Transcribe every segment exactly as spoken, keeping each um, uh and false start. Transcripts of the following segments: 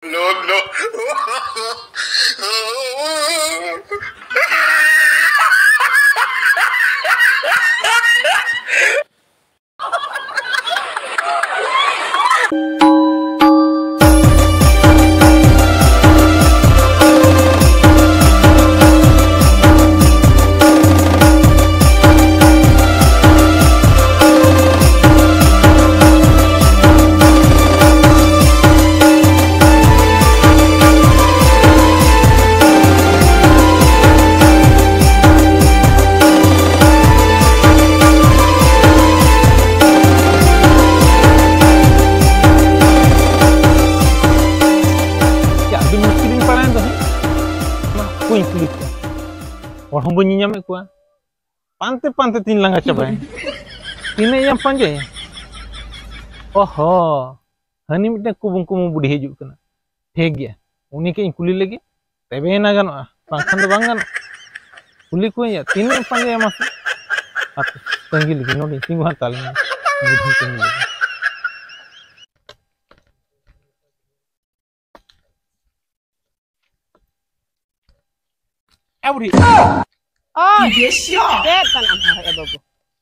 No, no. ᱪᱮᱫ ᱟᱹᱰᱤ ᱢᱩᱥᱠᱤᱞᱤᱧ ᱯᱟᱲᱟᱣᱮᱱ ᱫᱚ ᱦᱮᱸ? ᱚᱱᱟ ᱠᱚᱧ ᱠᱩᱞᱤ ᱠᱚᱣᱟ᱾ ᱦᱚᱲ ᱦᱚᱸ ᱵᱟᱹᱧ ᱧᱮᱧᱟᱢᱮᱫ ᱠᱚᱣᱟ᱾ ᱯᱟᱱᱛᱮ ᱯᱟᱱᱛᱮ ᱛᱤᱧ ᱞᱟᱸᱜᱟ ᱪᱟᱵᱟᱭᱮᱱ᱾ ᱛᱤᱱᱟᱹᱜ ᱮᱢ ᱯᱟᱸᱡᱟᱭᱟ? ᱚᱦᱚ, ᱦᱟᱹᱱᱤ ᱢᱤᱫᱴᱟᱝ ᱠᱩᱵᱩᱝ ᱠᱩᱢᱩ ᱵᱩᱰᱷᱤ ᱦᱤᱡᱩᱜ ᱠᱟᱱᱟ᱾ ᱴᱷᱤᱠ ᱜᱮᱭᱟ, ᱩᱱᱤ ᱠᱟᱹᱡ ᱤᱧ ᱠᱩᱞᱤ ᱞᱮᱜᱮ, ᱛᱚᱵᱮᱭᱮᱱᱟ ᱜᱟᱱᱚᱜᱼᱟ, ᱵᱟᱝᱠᱷᱟᱱ ᱫᱚ ᱵᱟᱝ ᱜᱟᱱᱚᱜᱼᱟ᱾ ᱠᱩᱞᱤ ᱠᱚᱣᱟᱧ, ᱛᱤᱱᱟᱹᱜ ᱮᱢ ᱯᱟᱸᱡᱟᱭᱟ ᱢᱟᱥᱮ? ᱦᱟᱯᱮ, ᱛᱟᱺᱜᱤ ᱞᱮᱜᱮ, ᱱᱚᱰᱮᱧ ᱛᱤᱸᱜᱩ ᱦᱟᱛᱟᱲ ᱞᱮᱱᱜᱮ᱾ ᱵᱩᱰᱷᱤᱧ ᱛᱤᱸᱜᱩ ᱞᱮᱜᱮ᱾ ᱮ ᱵᱩᱰᱷᱤ᱾ ᱳᱭ! ᱪᱮᱫ ᱠᱟᱱᱟᱢ ᱦᱚᱦᱚᱭᱮᱫᱼᱟ ᱵᱟᱹᱵᱩ?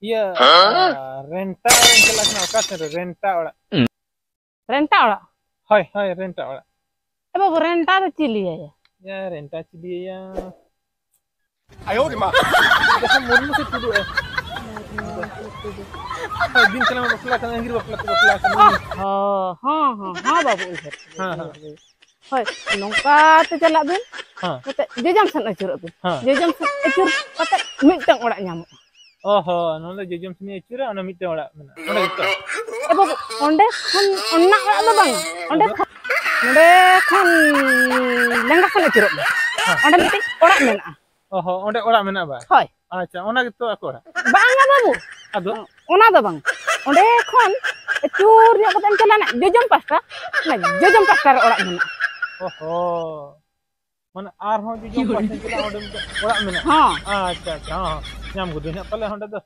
ᱤᱭᱟᱹ, ᱦᱮᱸ? ᱨᱮᱱᱴᱟ ᱚᱲᱟᱜ ᱤᱧ ᱪᱟᱞᱟᱜ ᱠᱟᱱᱟ, ᱚᱠᱟ ᱥᱮᱫ ᱨᱮ? ᱨᱮᱱᱴᱟ ᱚᱲᱟᱜ᱾ ᱨᱮᱱᱴᱟ ᱚᱲᱟᱜ? ᱦᱳᱭ, ᱦᱳᱭ, ᱨᱮᱱᱴᱟ ᱚᱲᱟᱜ᱾ ᱮ ᱵᱟᱹᱵᱩ, ᱨᱮᱱᱴᱟ ᱫᱚ ᱪᱤᱞᱤᱭᱟᱭᱟ? ᱭᱟ, ᱨᱮᱱᱴᱟ ᱪᱤᱞᱤᱭᱟᱭᱟ? ᱟᱭᱳ ᱨᱮ ᱢᱟ᱾ ᱡᱟᱦᱟᱸ ᱢᱩᱨᱢᱩ ᱥᱮ ᱴᱩᱰᱩ ᱮ? ᱦᱳᱭ, ᱫᱤᱱ ᱠᱟᱞᱚᱢ ᱵᱟᱯᱞᱟ ᱠᱟᱱᱟ, ᱟᱸᱜᱤᱨ ᱵᱟᱯᱞᱟ ᱛᱮ ᱵᱟᱯᱞᱟ ᱠᱟᱱᱟ᱾ ᱚ, ᱦᱚᱸ, ᱦᱚᱸ, ᱦᱚᱸ, ᱵᱟᱹᱵᱩ, ᱩᱭᱦᱟᱹᱨ ᱠᱮᱫᱟᱹᱧ, ᱦᱮᱸ, ᱦᱮᱸ᱾ ᱩᱭᱦᱟᱹᱨ ᱠᱮᱫᱟᱹᱧ᱾ ᱦᱳᱭ, ᱱᱚᱝᱠᱟ ᱛᱮ ᱪᱟᱞᱟᱜ ᱵᱤᱱ, ᱦᱮᱸ᱾ ᱱᱚᱛᱮ ᱡᱚᱡᱚᱢ ᱥᱮᱫ ᱟᱹᱪᱩᱨᱚᱜ ᱵᱤᱱ᱾ ᱦᱮᱸ᱾ ᱡᱚᱡᱚᱢ ᱥᱮᱫ ᱟᱹᱪᱩᱨ ᱠᱟᱛᱮ ᱢᱤᱫᱴᱟᱝ ᱚᱲᱟᱜ ᱧᱟᱢᱚᱜᱼᱟ᱾ ᱚ ᱦᱚᱸ, ᱱᱚᱰᱮ ᱡᱚᱡᱚᱢ ᱥᱮᱫ ᱟᱹᱪᱩᱨᱟ, ᱚᱱᱟ ᱢᱤᱫᱴᱟᱝ ᱚᱲᱟᱜ ᱢᱮᱱᱟᱜᱼᱟ᱾ ᱚᱸᱰᱮ ᱜᱮᱛᱚ? ᱮ ᱵᱟᱹᱵᱩ, ᱚᱸᱰᱮ ᱠᱷᱚᱱ ᱚᱱᱟ ᱚᱲᱟᱜ ᱫᱚ ᱵᱟᱝᱟ᱾ ᱚᱸᱰᱮ ᱟᱫᱚ? ᱠᱷᱚᱱ, ᱱᱚᱸᱰᱮ ᱠᱷᱚᱱ ᱞᱮᱸᱜᱟ ᱥᱮᱫ ᱟᱹᱪᱩᱨᱚᱜ ᱢᱮ᱾ ᱦᱮᱸ᱾ ᱚᱸᱰᱮ ᱢᱤᱫᱴᱤᱡ ᱚᱲᱟᱜ ᱢᱮᱱᱟᱜᱼᱟ᱾ ᱚ ᱦᱚᱸ, ᱚᱸᱰᱮ ᱚᱲᱟᱜ ᱢᱮᱱᱟᱜᱼᱟ ᱵᱟ? ᱦᱳᱭ᱾ ᱟᱪᱪᱷᱟ, ᱚᱱᱟ ᱜᱮᱛᱚ ᱟᱠᱚ ᱚᱲᱟᱜ? ᱵᱟᱝᱟ ᱵᱟᱹᱵᱩ᱾ ᱟᱫᱚ? ᱚᱱᱟ ᱫᱚ ᱵᱟᱝ᱾ ᱚᱸᱰᱮ ᱠᱷᱚᱱ ᱟᱹᱪᱩᱨ ᱧᱚᱜ ᱠᱟᱛᱮ ᱮᱢ ᱪᱟᱞᱟᱜᱼᱟ, ᱡᱚᱡᱚᱢ ᱯᱟᱥᱴᱟ, ᱚᱱᱟ ᱡᱚᱡᱚᱢ ᱯᱟᱥᱴᱟ ᱨᱮ ᱚᱲᱟᱜ ᱢᱮᱱᱟᱜᱼᱟ᱾ ᱚ ᱦᱚᱸ᱾ ᱢᱟᱱᱮ ᱟᱨᱦᱚᱸ ᱡᱩᱫᱤ ᱚᱱᱠᱟ ᱥᱮᱫ ᱪᱟᱞᱟᱜᱼᱟ, ᱚᱸᱰᱮ ᱢᱤᱫᱴᱮᱱ ᱚᱲᱟᱜ ᱢᱮᱱᱟᱜᱼᱟ? ᱦᱚᱸ᱾ ᱟᱪᱪᱷᱟ, ᱟᱪᱪᱷᱟ, ᱦᱚᱸ, ᱦᱚᱸ᱾ ᱧᱟᱢ ᱠᱮᱫᱟᱹᱧ ᱦᱟᱸᱜ ᱯᱟᱞᱮ ᱚᱸᱰᱮ ᱫᱚ᱾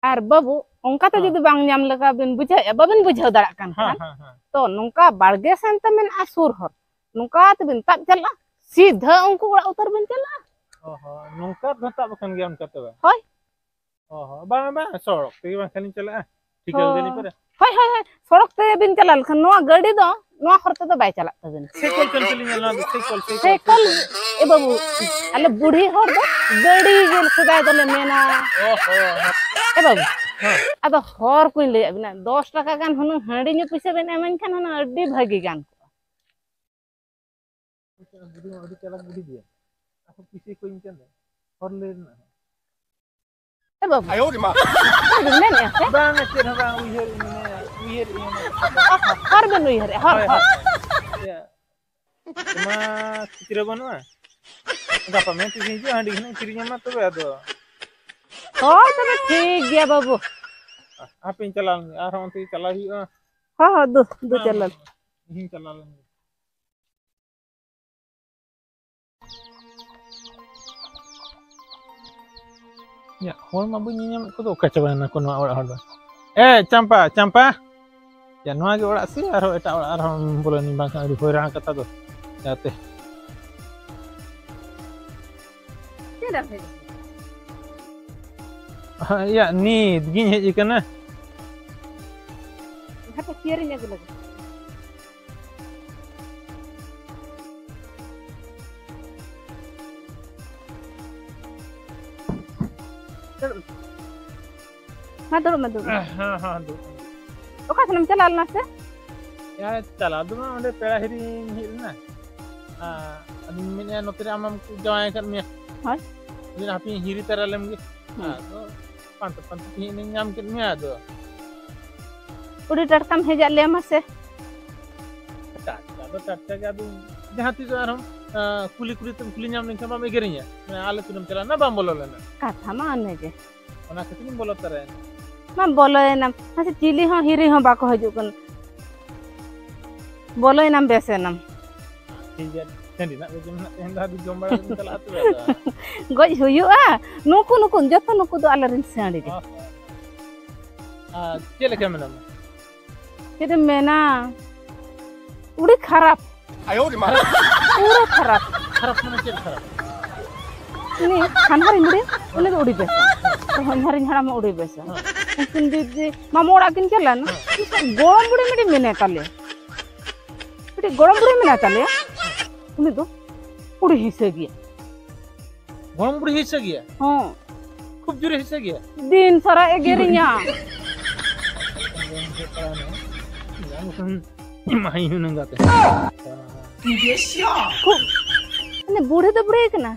ᱟᱨ ᱵᱟᱹᱵᱩ, ᱚᱱᱠᱟᱛᱮ ᱦᱮᱸ᱾ ᱡᱩᱫᱤ ᱵᱟᱝ ᱧᱟᱢ ᱞᱮᱠᱟ ᱵᱤᱱ ᱵᱩᱡᱷᱟᱹᱣᱮᱫᱼᱟ, ᱵᱟᱵᱤᱱ ᱵᱩᱡᱷᱟᱹᱣ ᱫᱟᱲᱮᱭᱟᱜ ᱠᱟᱱ ᱦᱮᱸ, ᱠᱷᱟᱱ, ᱦᱮᱸ, ᱦᱮᱸ᱾ ᱛᱚ ᱱᱚᱝᱠᱟ ᱵᱟᱲᱜᱮ ᱥᱮᱱ ᱛᱮ ᱢᱮᱱᱟᱜᱼᱟ ᱥᱩᱨ ᱦᱚᱨ, ᱱᱚᱝᱠᱟ ᱛᱮᱵᱤᱱ ᱛᱟᱵ ᱪᱟᱞᱟᱜᱼᱟ, ᱥᱤᱫᱷᱟᱹ ᱩᱱᱠᱩ ᱚᱲᱟᱜ ᱩᱛᱟᱹᱨ ᱵᱤᱱ ᱪᱟᱞᱟᱜᱼᱟ᱾ ᱚ ᱦᱚᱸ, ᱱᱚᱝᱠᱟ ᱫᱚ ᱛᱟᱵ ᱟᱠᱟᱱ ᱜᱮᱭᱟ ᱚᱱᱠᱟ ᱛᱚᱵᱮ? ᱦᱳᱭ᱾ ᱚ ᱦᱚᱸ, ᱵᱟᱝ, ᱵᱟᱝ, ᱥᱚᱲᱚᱠ ᱛᱮᱜᱮ ᱵᱟᱝᱠᱷᱟᱱ ᱞᱤᱧ ᱪᱟᱞᱟᱜᱼᱟ, ᱴᱷᱤᱠᱟᱹ ᱦᱳᱭ᱾ ᱫᱟᱞᱤᱧ ᱯᱟᱨᱟ᱾ ᱦᱳᱭ, ᱦᱳᱭ, ᱦᱳᱭ, ᱥᱚᱲᱚᱠ ᱛᱮ ᱵᱤᱱ ᱪᱟᱞᱟᱣ ᱞᱮᱠᱷᱟᱱ ᱱᱚᱣᱟ ᱜᱟᱹᱰᱤ ᱫᱚ ᱱᱚᱣᱟ ᱦᱚᱨ ᱛᱮᱫᱚ ᱵᱟᱭ ᱪᱟᱞᱟᱜ ᱛᱟᱵᱤᱱᱟ᱾ ᱥᱟᱭᱠᱮᱞ ᱠᱟᱱ ᱛᱟᱹᱞᱤᱧᱟ ᱱᱚᱣᱟ ᱫᱚ, ᱥᱟᱭᱠᱮᱞ, ᱥᱟᱭᱠᱮᱞ, ᱥᱟᱭᱠᱮᱞ᱾ ᱥᱟᱭᱠᱮᱞ᱾ ᱮ ᱵᱟᱹᱵᱩ, ᱟᱞᱮ ᱵᱩᱲᱦᱤ ᱦᱚᱲ ᱫᱚ ᱜᱟᱹᱰᱤ ᱜᱮ ᱥᱮᱫᱟᱭ ᱫᱚᱞᱮ ᱢᱮᱱᱟ᱾ ᱚ ᱦᱚᱸ, ᱦᱚᱸ᱾ ᱮ ᱵᱟᱹᱵᱩ, ᱦᱮᱸ᱾ ᱟᱫᱚ ᱦᱚᱨ ᱠᱚᱧ ᱞᱟᱹᱭᱟᱫ ᱵᱤᱱᱟ, ᱫᱚᱥ ᱴᱟᱠᱟ ᱜᱟᱱ ᱦᱩᱱᱟᱹᱝ ᱦᱟᱺᱰᱤ ᱧᱩ ᱯᱩᱭᱥᱟᱹ ᱵᱤᱱ ᱮᱢᱟᱹᱧ ᱠᱷᱟᱱ ᱦᱩᱱᱟᱹᱝ ᱟᱹᱰᱤ ᱵᱷᱟᱹᱜᱤ ᱜᱟᱱ ᱠᱚᱜᱼᱟ᱾ ᱵᱩᱰᱷᱤ ᱢᱟ ᱟᱹᱰᱤ ᱪᱟᱞᱟᱠ ᱵᱩᱰᱷᱤ ᱜᱮᱭᱟ᱾ ᱟᱠᱚ ᱯᱩᱭᱥᱟᱹ ᱠᱚ ᱤᱧ ᱠᱟᱱᱟ᱾ ᱦᱚᱨ ᱞᱟᱹᱭ ᱨᱮᱱᱟᱜ ᱦᱚᱸ᱾ ᱮ ᱵᱟᱹᱵᱩ᱾ ᱟᱭᱳ ᱨᱮ ᱢᱟ᱾ ᱪᱮᱫ ᱵᱤᱱ ᱢᱮᱱᱮᱫᱼᱟ ᱥᱮ? ᱵᱟᱝ, ᱪᱮᱫ ᱦᱚᱸ ᱵᱟᱝ, ᱩᱭᱦᱟᱹᱨ ᱤᱧ ᱢᱮ, ᱩᱭᱦᱟᱹᱨ ᱤᱧ ᱢᱮ᱾ ᱦᱚᱨ ᱵᱤᱱ ᱩᱭᱦᱟᱹᱨᱮᱫᱼᱟ, ᱦᱚᱨ, ᱦᱳᱭ, ᱦᱚᱨ᱾ ᱦᱳᱭ᱾ ᱤᱭᱟᱹ, ᱢᱟ ᱠᱷᱩᱪᱨᱟᱹ ᱵᱟᱹᱱᱩᱜᱼᱟ᱾ ᱜᱟᱯᱟ ᱢᱮᱭᱟᱝ ᱛᱤᱥ ᱦᱤᱡᱩᱜᱼᱟ, ᱦᱟᱺᱰᱤ ᱠᱷᱟᱱᱮᱢ ᱠᱤᱨᱤᱧ ᱟᱢᱟ ᱛᱚᱵᱮ ᱟᱫᱚ᱾ ᱦᱳᱭ, ᱛᱚᱵᱮ ᱴᱷᱤᱠ ᱜᱮᱭᱟ ᱵᱟᱹᱵᱩ᱾ ᱦᱟᱯᱮᱧ ᱪᱟᱞᱟᱣ ᱞᱮᱱ ᱜᱮ, ᱟᱨᱦᱚᱸ ᱚᱱᱛᱮ ᱪᱟᱞᱟᱣ ᱦᱩᱭᱩᱜᱼᱟ᱾ ᱦᱚᱸ, ᱦᱚᱸ, ᱫᱩ, ᱫᱩ ᱦᱮᱸ, ᱪᱟᱞᱟᱣ᱾ ᱤᱧ ᱪᱟᱞᱟᱣ ᱞᱮᱱ ᱜᱮ᱾ ᱭᱟ, ᱦᱚᱲ ᱢᱟ ᱵᱟᱹᱧ ᱧᱮᱧᱟᱢᱮᱫ ᱠᱚᱫᱚ, ᱚᱠᱟ ᱪᱟᱵᱟᱭᱮᱱᱟ ᱠᱚ ᱱᱚᱣᱟ ᱚᱲᱟᱜ ᱦᱚᱲ ᱫᱚ? ᱮ, ᱪᱟᱢᱯᱟ, ᱪᱟᱢᱯᱟ! ᱭᱟ, ᱱᱚᱣᱟ ᱜᱮ ᱚᱲᱟᱜ ᱥᱮ ᱟᱨᱦᱚᱸ ᱮᱴᱟᱜ ᱚᱲᱟᱜ ᱨᱮᱦᱚᱸ ᱵᱚᱞᱚᱱᱤᱧ, ᱵᱟᱝᱠᱷᱟᱱ ᱟᱹᱰᱤ ᱦᱚᱭᱨᱟᱱ ᱠᱟᱛᱷᱟ ᱫᱚ᱾ ᱡᱟᱛᱮ᱾ ᱛᱤᱱ ᱨᱮᱢ ᱦᱮᱡ ᱟᱠᱟᱱᱟ? ᱦᱮᱸ, ᱭᱟ, ᱱᱤᱛ ᱜᱤᱧ ᱦᱮᱡ ᱟᱠᱟᱱᱟ᱾ ᱦᱟᱯᱮ, ᱪᱤᱭᱟᱹᱨᱤᱧ ᱟᱹᱜᱩ ᱞᱮᱜᱮ᱾ ᱫᱩᱲᱩᱵ ᱢᱮ᱾ ᱢᱟ, ᱫᱩᱲᱩᱵ ᱢᱮ, ᱫᱩᱲᱩᱵ ᱢᱮ᱾ ᱦᱮᱸ, ᱦᱮᱸ, ᱫᱩᱲᱩᱵ ᱢᱮ᱾ ᱚᱠᱟ ᱥᱮᱱᱮᱢ ᱪᱟᱞᱟᱣ ᱞᱮᱱᱟ ᱥᱮ? ᱭᱟ, ᱪᱟᱞᱟᱣ ᱫᱚ ᱵᱟᱝ, ᱚᱸᱰᱮ ᱯᱮᱲᱟ ᱦᱤᱨᱤᱧ ᱦᱮᱡ ᱞᱮᱱᱟ᱾ ᱟᱨ ᱟᱫᱚᱧ ᱢᱮᱱᱮᱫᱼᱟ, ᱱᱚᱛᱮ ᱨᱮ ᱟᱢᱮᱢ ᱡᱟᱶᱟᱭ ᱟᱠᱟᱫ ᱢᱮᱭᱟ᱾ ᱦᱳᱭ᱾ ᱤᱧ ᱦᱟᱯᱮᱧ ᱦᱤᱨᱤ ᱛᱟᱨᱟ ᱞᱮᱢ ᱜᱮ᱾ ᱦᱮᱸ᱾ ᱟᱫᱚ ᱯᱟᱱᱛᱮ ᱯᱟᱱᱛᱮ ᱛᱮ ᱦᱮᱡ ᱮᱱᱟᱹᱧ, ᱧᱟᱢ ᱠᱮᱫ ᱢᱮᱭᱟ ᱟᱫᱚ᱾ ᱟᱹᱰᱤ ᱴᱟᱴᱠᱟᱢ ᱦᱮᱡ ᱟᱫ ᱞᱮᱭᱟ ᱢᱟᱥᱮ᱾ ᱴᱟᱴᱠᱟ ᱫᱚ ᱴᱟᱴᱠᱟ ᱜᱮ, ᱟᱫᱚ ᱡᱟᱦᱟᱸ ᱛᱤᱥ ᱟᱨᱦᱚᱸ, ᱟᱸ, ᱠᱩᱞᱤ ᱠᱩᱞᱤ ᱛᱮᱢ ᱠᱩᱞᱤ ᱧᱟᱢ ᱞᱮᱱᱠᱷᱟᱱ ᱵᱟᱢ ᱮᱜᱮᱨᱤᱧᱟ᱾ ᱢᱟᱱᱮ ᱟᱞᱮ ᱛᱤᱱᱟᱹᱢ ᱪᱟᱞᱟᱣ ᱞᱮᱱᱟ, ᱵᱟᱢ ᱵᱚᱞᱚ ᱞᱮᱱᱟ᱾ ᱠᱟᱛᱷᱟ ᱢᱟ ᱚᱱᱮ ᱜᱮ᱾ ᱚᱱᱟ ᱠᱷᱟᱹᱛᱤᱨ ᱤᱧ ᱵᱚᱞᱚ ᱛᱚᱨᱟᱭᱮᱱᱟ᱾ ᱢᱟ ᱵᱚᱞᱚᱭᱮᱱᱟᱢ᱾ ᱢᱟᱥᱮ ᱪᱤᱞᱤ ᱦᱚᱸ ᱦᱤᱨᱤ ᱦᱚᱸ ᱵᱟᱠᱚ ᱦᱤᱡᱩᱜ ᱠᱟᱱᱟ᱾ ᱵᱚᱞᱚᱭᱮᱱᱟᱢ, ᱵᱮᱥᱮᱱᱟᱢ᱾ ᱴᱷᱤᱠ ᱜᱮᱭᱟ, ᱥᱟᱺᱰᱤ ᱱᱟᱜ ᱜᱮ ᱡᱚᱢ ᱱᱟᱜ ᱛᱮᱦᱮᱧ ᱫᱚ ᱦᱟᱸᱜ ᱡᱚᱢ ᱵᱟᱲᱟ ᱠᱟᱛᱮ ᱪᱟᱞᱟᱜ ᱟᱹᱛᱩ ᱨᱮ ᱟᱫᱚ᱾ ᱜᱚᱡ ᱦᱩᱭᱩᱜᱼᱟ? ᱱᱩᱠᱩ, ᱱᱩᱠᱩ, ᱡᱚᱛᱚ ᱱᱩᱠᱩ ᱫᱚ ᱟᱞᱮᱨᱮᱱ ᱥᱟᱺᱰᱤ ᱜᱮ᱾ ᱚ, ᱦᱚᱸ᱾ ᱟᱨ ᱪᱮᱫ ᱞᱮᱠᱟ ᱢᱮᱱᱟᱢᱟ? ᱪᱮᱫ ᱮᱢ ᱢᱮᱱᱟ, ᱟᱹᱰᱤ ᱠᱷᱟᱨᱟᱯ᱾ ᱟᱭᱳ ᱨᱮ ᱢᱟ᱾ ᱯᱩᱨᱟᱹ ᱠᱷᱟᱨᱟᱯ᱾ ᱠᱷᱟᱨᱟᱯ ᱢᱟᱱᱮ ᱪᱮᱫ ᱠᱷᱟᱨᱟᱯ? ᱩᱱᱤ ᱦᱟᱱᱦᱟᱨᱤᱧ ᱵᱩᱰᱷᱤ, ᱩᱱᱤ ᱫᱚ ᱟᱹᱰᱤ ᱵᱮᱥᱟ᱾ ᱦᱚᱧᱦᱟᱨᱤᱧ ᱦᱟᱲᱟᱢ ᱦᱚᱸ ᱟᱹᱰᱤ ᱵᱮᱥᱟ᱾ ᱦᱮᱸ᱾ ᱩᱱᱠᱤᱱ ᱫᱤᱫᱤ ᱢᱟᱢᱚ ᱚᱲᱟᱜ ᱠᱤᱱ ᱪᱟᱞᱟᱣ ᱮᱱᱟ᱾ ᱦᱮᱸ᱾ ᱜᱚᱲᱚᱢ ᱵᱩᱰᱷᱤ ᱢᱤᱫᱴᱤᱡ ᱢᱮᱱᱟᱭ ᱛᱟᱞᱮᱭᱟ᱾ ᱢᱤᱫᱴᱤᱡ ᱜᱚᱲᱚᱢ ᱵᱩᱰᱷᱤ ᱢᱮᱱᱟᱭ ᱛᱟᱞᱮᱭᱟ᱾ ᱩᱱᱤ ᱫᱚ ᱟᱹᱰᱤ ᱦᱤᱸᱥᱟᱹ ᱜᱮᱭᱟ᱾ ᱜᱚᱲᱚᱢ ᱵᱩᱰᱷᱤ ᱦᱤᱸᱥᱟᱹ ᱜᱮᱭᱟ? ᱦᱚᱸ᱾ ᱠᱷᱩᱵ ᱡᱳᱨᱮ ᱦᱤᱸᱥᱟᱹ ᱜᱮᱭᱟ? ᱫᱤᱱ ᱥᱟᱨᱟ ᱮᱜᱮᱨᱤᱧᱟ᱾ ᱮᱢᱟᱭ ᱦᱩᱱᱟᱹᱝ ᱜᱟᱛᱮ᱾ ᱠᱷᱩᱵ, ᱢᱟᱱᱮ ᱵᱩᱲᱦᱤ ᱫᱚ ᱵᱩᱲᱦᱤ ᱠᱟᱱᱟ᱾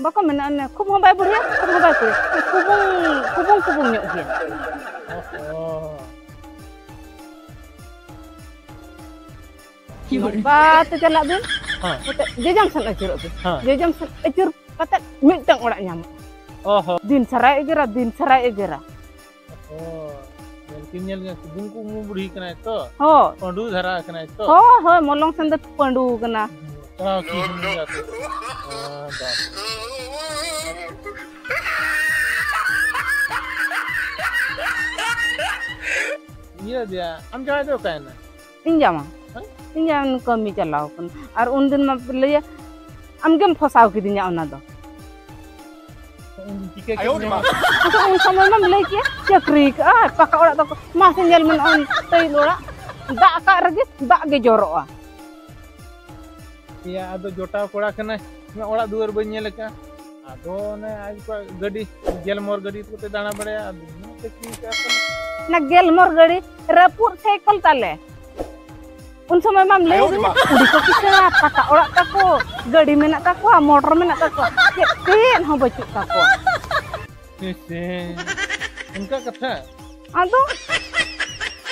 ᱵᱟᱠᱚ ᱢᱮᱱᱟ, ᱚᱱᱮ ᱠᱷᱩᱵ ᱦᱚᱸ ᱵᱟᱭ ᱵᱩᱲᱦᱤᱭᱟ, ᱠᱷᱩᱵ ᱦᱚᱸ ᱵᱟᱭ ᱠᱩᱲᱤᱭᱟ᱾ ᱠᱩᱵᱩᱝ, ᱠᱩᱵᱩᱝ, ᱠᱩᱵᱩᱝ ᱧᱚᱜ ᱜᱮᱭᱟ᱾ ᱚᱦᱚ᱾ ᱱᱚᱝᱠᱟ ᱛᱮ ᱪᱟᱞᱟᱜ ᱵᱤᱱ, ᱦᱮᱸ᱾ ᱱᱚᱛᱮ ᱡᱚᱡᱚᱢ ᱥᱮᱫ ᱟᱹᱪᱩᱨᱚᱜ ᱵᱤᱱ᱾ ᱦᱮᱸ᱾ ᱡᱚᱡᱚᱢ ᱥᱮᱫ ᱟᱹᱪᱩᱨ ᱠᱟᱛᱮ ᱢᱤᱫᱴᱟᱝ ᱚᱲᱟᱜ ᱧᱟᱢᱚᱜᱼᱟ᱾ ᱚᱦᱚ᱾ ᱫᱤᱱ ᱥᱟᱨᱟᱭ ᱮᱜᱮᱨᱟ, ᱫᱤᱱ ᱥᱟᱨᱟᱭ ᱮᱜᱮᱨᱟ᱾ ᱚᱦᱚ᱾ ᱧᱮᱞ ᱠᱤᱱ ᱧᱮᱞ ᱧᱮᱞ ᱠᱩᱫᱩᱢ ᱠᱩᱫᱩᱢ ᱵᱩᱲᱦᱤ ᱠᱟᱱᱟᱭ ᱛᱚ᱾ ᱦᱳᱭ᱾ ᱯᱟᱺᱰᱩ ᱫᱷᱟᱨᱟ ᱠᱟᱱᱟᱭ ᱛᱚ᱾ ᱦᱳᱭ, ᱦᱳᱭ, ᱢᱚᱞᱚᱝ ᱥᱮᱱ ᱫᱚ ᱯᱟᱺᱰᱩ ᱠᱟᱱᱟ᱾ ᱪᱟᱞᱟᱣ ᱠᱤᱱ ᱦᱩᱭᱩᱜᱼᱟ ᱛᱚ᱾ ᱦᱮᱸ, ᱵᱟᱥ᱾ ᱤᱭᱟᱹ ᱫᱮᱭᱟ, ᱟᱢ ᱡᱟᱶᱟᱭ ᱫᱚ ᱚᱠᱟᱭᱮᱱᱟ? ᱤᱧ ᱡᱟᱢᱟ᱾ ᱦᱮᱸ? ᱤᱧ ᱡᱟᱢᱟ ᱠᱟᱹᱢᱤ ᱪᱟᱞᱟᱣ ᱠᱟᱱᱟ᱾ ᱟᱨ ᱩᱱᱫᱤᱱ ᱢᱟ ᱞᱟᱹᱭᱟ, "ᱟᱢ ᱜᱮᱢ ᱯᱷᱟᱥᱟᱣ ᱠᱤᱫᱤᱧᱟ ᱚᱱᱟ ᱫᱚ᱾" ᱩᱱᱫᱤᱱ ᱪᱤᱠᱟᱹ ᱠᱮᱫ ᱢᱮᱭᱟ? ᱟᱪᱪᱷᱟ, ᱩᱱ ᱥᱚᱢᱚᱭ ᱢᱟᱢ ᱞᱟᱹᱭ ᱠᱮᱭᱟ, "ᱪᱟᱹᱠᱨᱤ ᱠᱟᱜᱼᱟ, ᱯᱟᱠᱟ ᱚᱲᱟᱜ ᱛᱟᱠᱚ, ᱢᱟᱥᱮ ᱧᱮᱞ ᱢᱮ, ᱱᱚᱜᱼᱚᱭ ᱴᱟᱹᱭᱤᱞ ᱚᱲᱟᱜ, ᱫᱟᱜ ᱠᱟᱜ ᱨᱮᱜᱮ ᱫᱟᱜ ᱜᱮ ᱡᱚᱨᱚᱜᱼᱟ᱾" ᱮᱭᱟ, ᱟᱫᱚ ᱡᱚᱴᱟᱣ ᱠᱚᱲᱟ ᱠᱟᱱᱟᱭ, ᱚᱲᱟᱜ ᱫᱩᱣᱟᱹᱨ ᱵᱟᱹᱧ ᱧᱮᱞ ᱟᱠᱟᱫᱼᱟ᱾ ᱟᱫᱚ ᱚᱱᱮ ᱟᱡ ᱠᱚᱣᱟᱜ ᱜᱟᱹᱰᱤ, ᱜᱮᱞᱢᱚᱨ ᱜᱟᱹᱰᱤ ᱠᱚᱛᱮ ᱫᱟᱬᱟ ᱵᱟᱲᱟᱭᱟ᱾ ᱟᱫᱚ ᱤᱧ ᱦᱚᱸ ᱪᱟᱹᱠᱨᱤ ᱠᱟᱜᱼᱟ ᱛᱟᱞᱮ᱾ ᱚᱱᱟ ᱜᱮᱞᱢᱚᱨ ᱜᱟᱹᱰᱤ ᱨᱟᱹᱯᱩᱫ ᱥᱟᱭᱠᱮᱞ ᱛᱟᱞᱮ᱾ ᱩᱱ ᱥᱚᱢᱚᱭ ᱢᱟᱢ ᱞᱟᱹᱭ ᱟᱭᱳ ᱨᱮ ᱟᱹᱫᱤᱧᱟ, ᱢᱟ᱾ ᱠᱩᱲᱤ ᱠᱚ ᱠᱤᱥᱟᱹᱬᱟ, ᱯᱟᱠᱟ ᱚᱲᱟᱜ ᱛᱟᱠᱚ, ᱜᱟᱹᱰᱤ ᱢᱮᱱᱟᱜ ᱛᱟᱠᱚᱣᱟ, ᱢᱚᱴᱚᱨ ᱢᱮᱱᱟᱜ ᱛᱟᱠᱚᱣᱟ, ᱪᱮᱫ ᱪᱮᱫ ᱦᱚᱸ ᱵᱟᱹᱪᱩᱜ ᱛᱟᱠᱚᱣᱟ᱾ ᱦᱮᱸ ᱥᱮ, ᱚᱱᱠᱟ ᱠᱟᱛᱷᱟ? ᱟᱫᱚ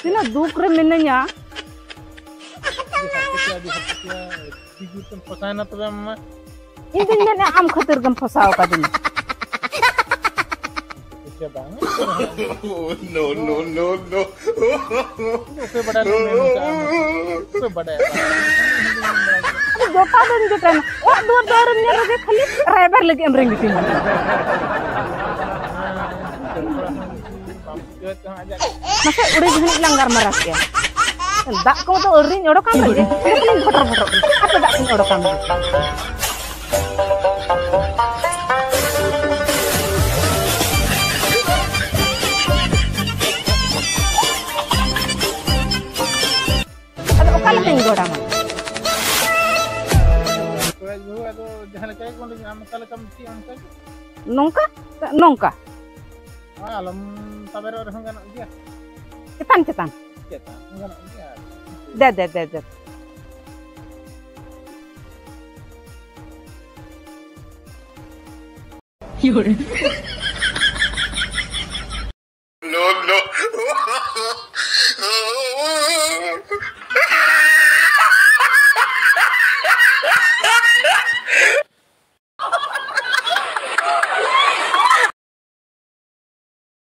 ᱛᱤᱱᱟᱹᱜ ᱫᱩᱠ ᱨᱮ ᱢᱤᱱᱟᱹᱧᱟ᱾ ᱟᱹᱰᱤ ᱦᱟᱨᱠᱮᱛ, ᱟᱹᱰᱤ ᱦᱟᱨᱠᱮᱛ, ᱟᱹᱰᱤ ᱡᱳᱨ ᱛᱮᱢ ᱯᱷᱟᱥᱟᱣᱮᱱᱟ ᱛᱚᱵᱮ ᱟᱢ ᱢᱟ᱾ ᱤᱧ ᱫᱩᱧ ᱢᱮᱱᱮᱫᱼᱟ, ᱟᱢ ᱠᱷᱟᱹᱛᱤᱨ ᱜᱮᱢ ᱯᱷᱟᱥᱟᱣ ᱟᱠᱟᱫᱤᱧᱟ᱾ ᱪᱮᱫ ᱵᱟᱝ? No, no, no, no. ᱚᱠᱚᱭ ᱵᱟᱰᱟᱭ ᱞᱮ ᱢᱮᱱ ᱠᱟᱜᱼᱟ? ᱚᱠᱚᱭ ᱵᱟᱰᱟᱭᱟ? ᱡᱚᱴᱟ ᱫᱚᱧ ᱡᱚᱴᱟᱭᱮᱱᱟ᱾ ᱚᱲᱟᱜ ᱫᱩᱣᱟᱹᱨ ᱫᱚ ᱟᱹᱣᱨᱤᱢ ᱧᱮᱞ ᱨᱮᱜᱮ ᱠᱷᱟᱹᱞᱤ ᱨᱟᱭᱵᱟᱨ ᱞᱟᱹᱜᱤᱫ ᱮᱢ ᱨᱮᱸᱜᱮᱡᱤᱧᱟ᱾ ᱢᱟᱥᱮ ᱩᱲᱤ ᱜᱷᱟᱹᱲᱤᱡ ᱞᱟᱝ ᱜᱟᱞᱢᱟᱨᱟᱣ ᱠᱮᱭᱟ᱾ ᱫᱟᱜ ᱠᱚ ᱫᱚ ᱟᱹᱣᱨᱤᱧ ᱚᱰᱚᱠᱟᱢ ᱨᱮᱜᱮ ᱡᱚᱠᱷᱚᱱᱤᱧ ᱵᱷᱚᱴᱚᱨ ᱵᱷᱚᱴᱚᱨ ᱠᱟᱱᱟ, ᱦᱟᱯᱮ ᱫᱟᱜ ᱠᱚᱧ ᱚᱰᱚᱠᱟᱢ ᱨᱮᱜᱮ᱾ ᱟᱫᱚ ᱚᱠᱟ ᱞᱮᱠᱟᱧ ᱜᱚᱲᱟᱢᱟ? ᱠᱚᱲᱟ ᱵᱟᱹᱦᱩ, ᱟᱫᱚ ᱡᱟᱦᱟᱸ ᱞᱮᱠᱟ ᱜᱮ ᱚᱸᱰᱮ ᱟᱢ ᱚᱠᱟ ᱞᱮᱠᱟᱢ ᱪᱮᱫ ᱚᱱᱠᱟ ᱜᱮ᱾ ᱱᱚᱝᱠᱟ? ᱱᱚᱝᱠᱟ᱾ ᱦᱳᱭ, ᱟᱞᱚᱢ ᱛᱟᱵᱮᱨᱚᱜ ᱨᱮᱦᱚᱸ ᱜᱟᱱᱚᱜ ᱜᱮᱭᱟ᱾ ᱪᱮᱛᱟᱱ, ᱪᱮᱛᱟᱱ᱾ ᱪᱮᱛᱟᱱ ᱦᱚᱸ ᱜᱟᱱᱚᱜ ᱜᱮᱭᱟ᱾ ᱫᱮ, ᱫᱮ, ᱫᱮ, ᱫᱮ᱾ No, no.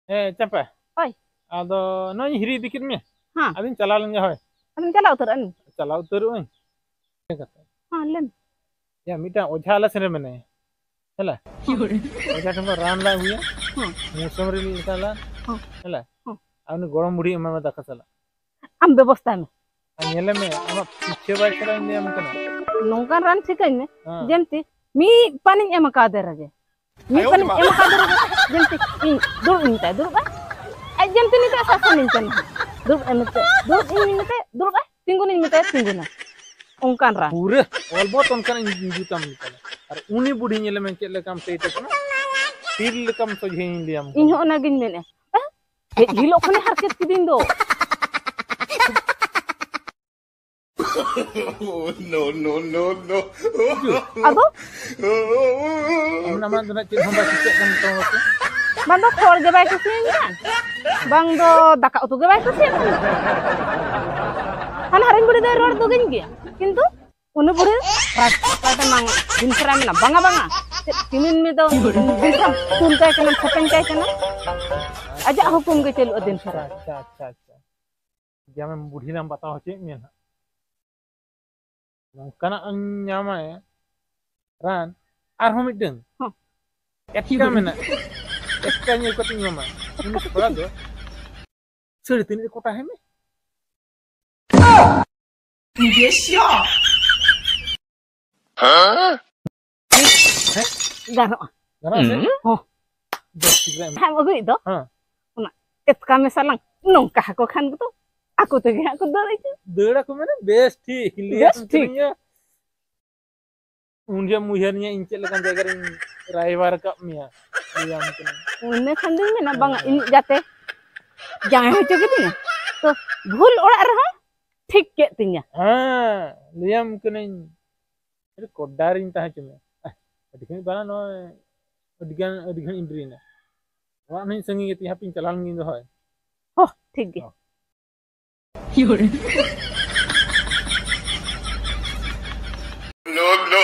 ᱦᱮᱸ, ᱪᱟᱢᱯᱟ᱾ ᱦᱳᱭ᱾ ᱟᱫᱚ ᱱᱚᱜᱼᱚᱭ ᱦᱤᱨᱤ ᱤᱫᱤ ᱠᱮᱫ ᱢᱮᱭᱟ᱾ ᱦᱮᱸ᱾ ᱟᱫᱚᱧ ᱪᱟᱞᱟᱣ ᱞᱮᱱ ᱜᱮ, ᱦᱳᱭ᱾ ᱟᱫᱚᱢ ᱪᱟᱞᱟᱣ ᱩᱛᱟᱹᱨᱚᱜᱼᱟ ᱱᱤ? ᱪᱟᱞᱟᱣ ᱩᱛᱟᱹᱨᱚᱜ ᱟᱹᱧ᱾ ᱦᱮᱸ, ᱞᱟᱹᱭ ᱢᱮ᱾ ᱭᱟ, ᱢᱤᱫᱴᱟᱝ ᱚᱡᱷᱟ ᱟᱞᱮ ᱥᱮᱱ ᱨᱮ ᱢᱮᱱᱟᱭᱟ᱾ ᱦᱮᱞᱟ᱾ ᱚᱡᱷᱟ ᱴᱷᱮᱱ ᱠᱷᱚᱱ ᱨᱟᱱ ᱞᱮ ᱟᱹᱜᱩᱭᱟ᱾ ᱦᱮᱸ᱾ ᱢᱩᱥᱟᱹᱢ ᱨᱮ ᱞᱮᱠᱟ ᱞᱟᱱ᱾ ᱦᱮᱸ᱾ ᱦᱮᱞᱟ᱾ ᱦᱮᱸ᱾ ᱟᱨ ᱩᱱᱤ ᱜᱚᱲᱚᱢ ᱵᱩᱲᱦᱤ ᱮᱢᱟᱢᱟ ᱫᱟᱠᱟ ᱥᱟᱞᱟᱜ᱾ ᱟᱢ ᱵᱮᱵᱚᱥᱛᱷᱟᱭ ᱢᱮ᱾ ᱟᱨ ᱧᱮᱞᱮ ᱢᱮ, ᱟᱢᱟᱜ ᱯᱤᱪᱷᱟᱹ ᱵᱟᱭ ᱪᱟᱞᱟᱣ ᱤᱧ ᱞᱟᱹᱭᱟᱢ ᱠᱟᱱᱟ᱾ ᱱᱚᱝᱠᱟᱱ ᱨᱟᱱ ᱴᱷᱤᱠᱟᱹᱧ ᱢᱮ, ᱦᱮᱸ᱾ ᱡᱮᱢᱛᱤ ᱢᱤᱫ ᱯᱟᱱᱤᱧ ᱮᱢ ᱟᱠᱟᱫᱮ ᱨᱮᱜᱮ, ᱢᱤᱫ ᱯᱟᱱᱤᱧ ᱮᱢ ᱟᱠᱟᱫᱮ ᱨᱮᱜᱮ, ᱡᱮᱢᱛᱤ ᱤᱧ ᱫᱩᱲᱩᱵ ᱤᱧ ᱢᱮᱛᱟᱭ, ᱫᱩᱲᱩᱵ ᱟᱭ᱾ ᱟᱡ ᱡᱮᱢᱛᱤ ᱱᱤᱛᱚᱜ ᱥᱟᱥᱚᱱᱤᱧ ᱠᱟᱱᱟ᱾ ᱫᱩᱲᱩᱵ ᱟᱭ ᱢᱮᱛᱟᱭ, ᱫᱩᱲᱩᱵ ᱤᱧ ᱢᱮᱛᱟᱭ, ᱫᱩᱲᱩᱵ ᱟᱭ, ᱛᱤᱸᱜᱩᱱᱤᱧ ᱢᱮᱛᱟᱭ, ᱛᱤᱸᱜᱩᱱᱟ᱾ ᱚᱱᱠᱟᱱ ᱨᱟᱱ᱾ ᱯᱩᱨᱟᱹ ᱚᱞᱵᱚᱛ ᱚᱱᱠᱟᱱᱟᱜ ᱤᱧ ᱡᱩᱛᱟᱢ ᱢᱮᱛᱟᱭ᱾ ᱟᱨ ᱩᱱᱤ ᱵᱩᱰᱷᱤ ᱧᱮᱞᱮ ᱢᱮ ᱪᱮᱫ ᱞᱮᱠᱟᱢ ᱴᱮᱴ ᱟᱠᱟᱱᱟ᱾ ᱛᱤᱨ ᱞᱮᱠᱟᱢ ᱥᱚᱡᱷᱮᱧ ᱞᱟᱹᱭᱟᱢ ᱠᱟᱱᱟ᱾ ᱤᱧ ᱦᱚᱸ ᱚᱱᱟᱜᱤᱧ ᱢᱮᱱᱮᱫᱼᱟ᱾ ᱦᱮᱡ ᱦᱤᱞᱳᱜ ᱠᱷᱚᱱᱮ ᱦᱟᱨᱠᱮᱛ ᱠᱤᱫᱤᱧ ᱫᱚ᱾ No, no, no, no. ᱟᱫᱚ? ᱟᱢ ᱟᱢᱟᱜ ᱫᱚ ᱱᱟᱜ ᱪᱮᱫ ᱦᱚᱸ ᱵᱟᱭ ᱠᱩᱥᱤᱭᱟᱜ ᱠᱟᱱ ᱛᱟᱢᱟ ᱥᱮ? ᱵᱟᱝ ᱫᱚ ᱠᱷᱚᱲ ᱜᱮ ᱵᱟᱭ ᱠᱩᱥᱤᱭᱟᱹᱧ ᱠᱟᱱ, ᱵᱟᱝ ᱫᱚ ᱫᱟᱠᱟ ᱩᱛᱩ ᱜᱮ ᱵᱟᱭ ᱠᱩᱥᱤᱭᱟᱜ ᱠᱟᱱ᱾ ᱦᱟᱱᱦᱟᱨᱤᱧ ᱵᱩᱲᱦᱤ ᱫᱚᱭ ᱨᱚᱲ ᱫᱩᱜᱤᱧ ᱜᱮᱭᱟ, ᱠᱤᱱᱛᱩ ᱩᱱᱤ ᱵᱩᱲᱦᱤ ᱨᱟᱡᱽ ᱯᱟᱥᱴᱟ ᱢᱟ ᱫᱤᱱ ᱥᱟᱨᱟ ᱢᱮᱱᱟ, ᱵᱟᱝᱟ, ᱵᱟᱝᱟ, ᱪᱮᱫ ᱠᱤᱢᱤᱱ ᱢᱮ ᱫᱚ ᱫᱤᱱ ᱥᱟᱨᱟ ᱛᱩᱞ ᱠᱟᱭ ᱠᱟᱱᱟ, ᱥᱮᱯᱮᱧ ᱠᱟᱭ ᱠᱟᱱᱟ, ᱟᱡᱟᱜ ᱦᱩᱠᱩᱢ ᱜᱮ ᱪᱟᱹᱞᱩᱜᱼᱟ ᱫᱤᱱ ᱥᱟᱨᱟ᱾ ᱟᱪᱪᱷᱟ, ᱟᱪᱪᱷᱟ, ᱟᱪᱪᱷᱟ᱾ ᱡᱮ ᱟᱢᱮᱢ ᱵᱩᱰᱷᱤ ᱱᱟᱢ ᱵᱟᱛᱟᱣ ᱦᱚᱪᱚᱭᱮᱫ ᱢᱮᱭᱟ ᱱᱟᱦᱟᱜ᱾ ᱱᱚᱝᱠᱟᱱᱟᱜ ᱮᱢ ᱧᱟᱢᱟ ᱨᱟᱱ, ᱟᱨᱦᱚᱸ ᱢᱤᱫᱴᱟᱝ ᱦᱚᱸ᱾ ᱮᱴᱠᱟ ᱢᱮᱱᱟᱜᱼᱟ᱾ ᱮᱴᱠᱟ ᱧᱩ ᱠᱟᱛᱮᱧ ᱧᱟᱢᱟ᱾ ᱩᱱᱤ ᱠᱚᱲᱟ ᱫᱚ ᱥᱟᱹᱲᱤ ᱛᱤᱱᱟᱹᱜ ᱨᱮ ᱠᱚᱴᱟ ᱦᱮᱸ ᱢᱮ? ᱜᱟᱱᱚᱜᱼᱟ᱾ ᱜᱟᱱᱚᱜᱼᱟ ᱥᱮ? ᱦᱚᱸ᱾ ᱵᱮᱥ ᱴᱷᱤᱠ ᱨᱮ ᱮᱢ᱾ ᱦᱮᱸ, ᱟᱹᱜᱩᱭᱮᱫ ᱫᱚ᱾ ᱦᱮᱸ᱾ ᱚᱱᱟ ᱮᱛᱠᱟ ᱢᱮᱥᱟ ᱞᱟᱝ ᱱᱚᱝᱠᱟ ᱦᱟᱠᱚ ᱠᱷᱟᱱ ᱜᱮᱛᱚ ᱟᱠᱚ ᱛᱮᱜᱮ ᱦᱟᱸᱜ ᱠᱚ ᱫᱟᱹᱲ ᱤᱫᱤ᱾ ᱫᱟᱹᱲ ᱟᱠᱚ ᱢᱟᱱᱮ ᱵᱮᱥ ᱴᱷᱤᱠ, ᱞᱟᱹᱭᱟᱢ ᱵᱮᱥ ᱴᱷᱤᱠ᱾ ᱠᱟᱹᱱᱟᱹᱧ᱾ ᱩᱱ ᱡᱚᱦᱚᱜ ᱩᱭᱦᱟᱹᱨ ᱧᱟ ᱤᱧ ᱪᱮᱫ ᱞᱮᱠᱟᱱ ᱡᱟᱭᱜᱟ ᱨᱤᱧ ᱨᱟᱭᱵᱟᱨ ᱟᱠᱟᱫ ᱢᱮᱭᱟ, ᱞᱟᱹᱭᱟᱢ ᱠᱟᱹᱱᱟᱹᱧ᱾ ᱤᱱᱟᱹ ᱠᱷᱟᱱ ᱫᱚᱧ ᱢᱮᱱᱟ, ᱵᱟᱝᱟ, ᱦᱮᱸ᱾ ᱤᱧᱤᱡ ᱜᱟᱛᱮ ᱡᱟᱶᱟᱭ ᱦᱚᱪᱚ ᱠᱤᱫᱤᱧᱟ, ᱛᱚ ᱵᱷᱩᱞ ᱚᱲᱟᱜ ᱨᱮᱦᱚᱸ ᱴᱷᱤᱠ ᱠᱮᱫ ᱛᱤᱧᱟ᱾ ᱦᱮᱸ, ᱞᱟᱹᱭᱟᱢ ᱠᱟᱹᱱᱟᱹᱧ, ᱟᱹᱰᱤ ᱠᱚᱰᱟᱨᱤᱧ ᱛᱟᱦᱮᱸ ᱦᱚᱪᱚ ᱢᱮᱭᱟ᱾ ᱟᱦ, ᱟᱹᱰᱤ ᱜᱷᱟᱹᱲᱤᱡ ᱵᱟᱝᱟ, ᱱᱚᱜᱼᱚᱭ ᱟᱹᱰᱤ ᱜᱟᱱ, ᱟᱹᱰᱤ ᱜᱷᱟᱹᱲᱤᱡ ᱤᱧ ᱰᱮᱨᱤᱭᱮᱱᱟ᱾ ᱚᱲᱟᱜ ᱱᱟᱜ ᱤᱧ ᱥᱟᱺᱜᱤᱧ ᱜᱮᱛᱤᱧᱟ, ᱦᱟᱯᱮᱧ ᱪᱟᱞᱟᱣ ᱞᱮᱱ ᱜᱤᱧ ᱫᱚᱦᱚᱭ᱾ ᱦᱚ, ᱴᱷᱤᱠ ᱜᱮ᱾ ᱦᱚ᱾ No, no.